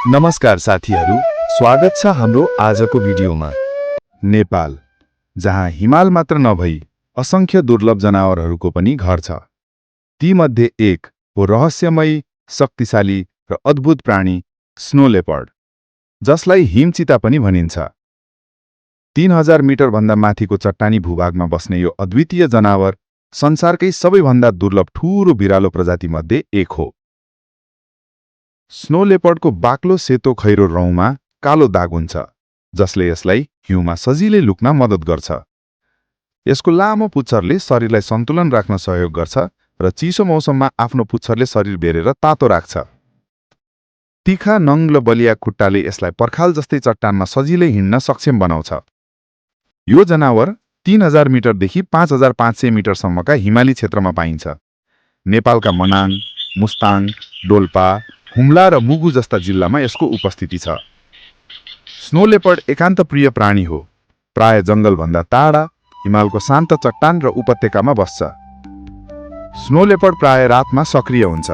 नमस्कार साथीहरू, स्वागत छ हाम्रो आजको भिडियोमा। नेपाल, जहाँ हिमाल मात्र नभई असंख्य दुर्लभ जनावरहरूको पनि घर छ। तीमध्ये एक हो रहस्यमयी, शक्तिशाली र अद्भुत प्राणी स्नो लेपर्ड, जसलाई हिमचिता पनि भनिन्छ। 3000 मिटर भन्दा माथिको चट्टानी भूभागमा बस्ने यो अद्वितीय जनावर संसारकै सबैभन्दा दुर्लभ ठूलो बिरालो प्रजातिमध्ये एक हो। स्नो लेपर्डको बाक्लो सेतो खैरो रौँमा कालो दाग हुन्छ, जसले यसलाई हिउँमा सजिलै लुक्न मद्दत गर्छ। यसको लामो पुच्छरले शरीरलाई सन्तुलन राख्न सहयोग गर्छ र चिसो मौसममा आफ्नो पुच्छरले शरीर बेरेर तातो राख्छ। तीखा नङ र बलिया खुट्टाले यसलाई पर्खाल जस्तै चट्टानमा सजिलै हिँड्न सक्षम बनाउँछ। यो जनावर 3000 मिटरदेखि 5500 मिटरसम्मका हिमाली क्षेत्रमा पाइन्छ। नेपालका मनाङ, मुस्ताङ, डोल्पा, हुम्ला र मुगु जस्ता जिल्लामा यसको उपस्थिति छ। स्नो लेपर्ड एकान्त प्रिय प्राणी हो। प्राय जंगलभन्दा टाढा हिमालको शान्त चट्टान र उपत्यकामा बस्छ। स्नो लेपर्ड प्राय रातमा सक्रिय हुन्छ।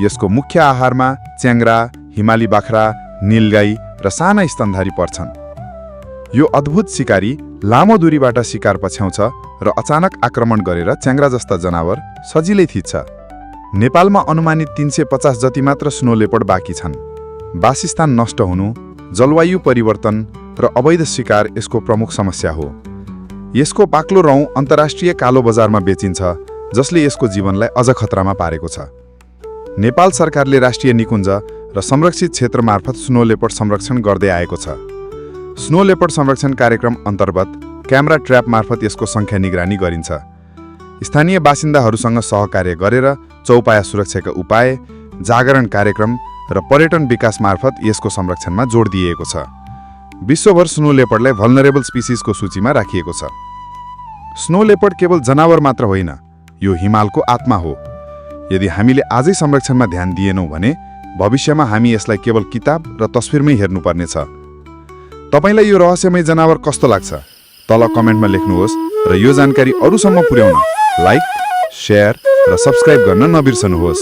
यसको मुख्य आहारमा च्याङ्ग्रा, हिमाली बाख्रा, नीलगाई र साना स्तनधारी पर्छन्। यो अद्भुत शिकारी लामो दूरीबाट शिकार पछ्याउँछ र अचानक आक्रमण गरेर च्याङ्ग्रा जस्ता जनावर सजिलै थिच्छ। नेपालमा अनुमानित 350 जति मात्र स्नो लेपर्ड बाँकी छन्। वासस्थान नष्ट हुनु, जलवायु परिवर्तन र अवैध शिकार यसको प्रमुख समस्या हो। यसको बाक्लो रौँ अन्तर्राष्ट्रिय कालो बजारमा बेचिन्छ, जसले यसको जीवनलाई अझ खतरामा पारेको छ। नेपाल सरकारले राष्ट्रिय निकुञ्ज र संरक्षित क्षेत्र मार्फत स्नो लेपर्ड संरक्षण गर्दै आएको छ। स्नो लेपर्ड संरक्षण कार्यक्रम अन्तर्गत क्यामेरा ट्र्याप मार्फत यसको सङ्ख्या निगरानी गरिन्छ। स्थानीय बासिन्दाहरूसँग सहकार्य गरेर चौपाया सुरक्षाका उपाय, जागरण कार्यक्रम र पर्यटन विकास मार्फत यसको संरक्षणमा जोड दिएको छ। विश्वभर स्नो लेपर्डलाई भल्नरेबल स्पिसिसको सूचीमा राखिएको छ। स्नो लेपर्ड केवल जनावर मात्र होइन, यो हिमालको आत्मा हो। यदि हामीले आजै संरक्षणमा ध्यान दिएनौँ भने भविष्यमा हामी यसलाई केवल किताब र तस्विरमै हेर्नुपर्नेछ। तपाईलाई यो रहस्यमय जनावर कस्तो लाग्छ? तल कमेन्टमा लेख्नुहोस् र यो जानकारी अरूसम्म पुर्याउन लाइक, शेयर र सब्स्क्राइब गर्न नबिर्सनुहोस्।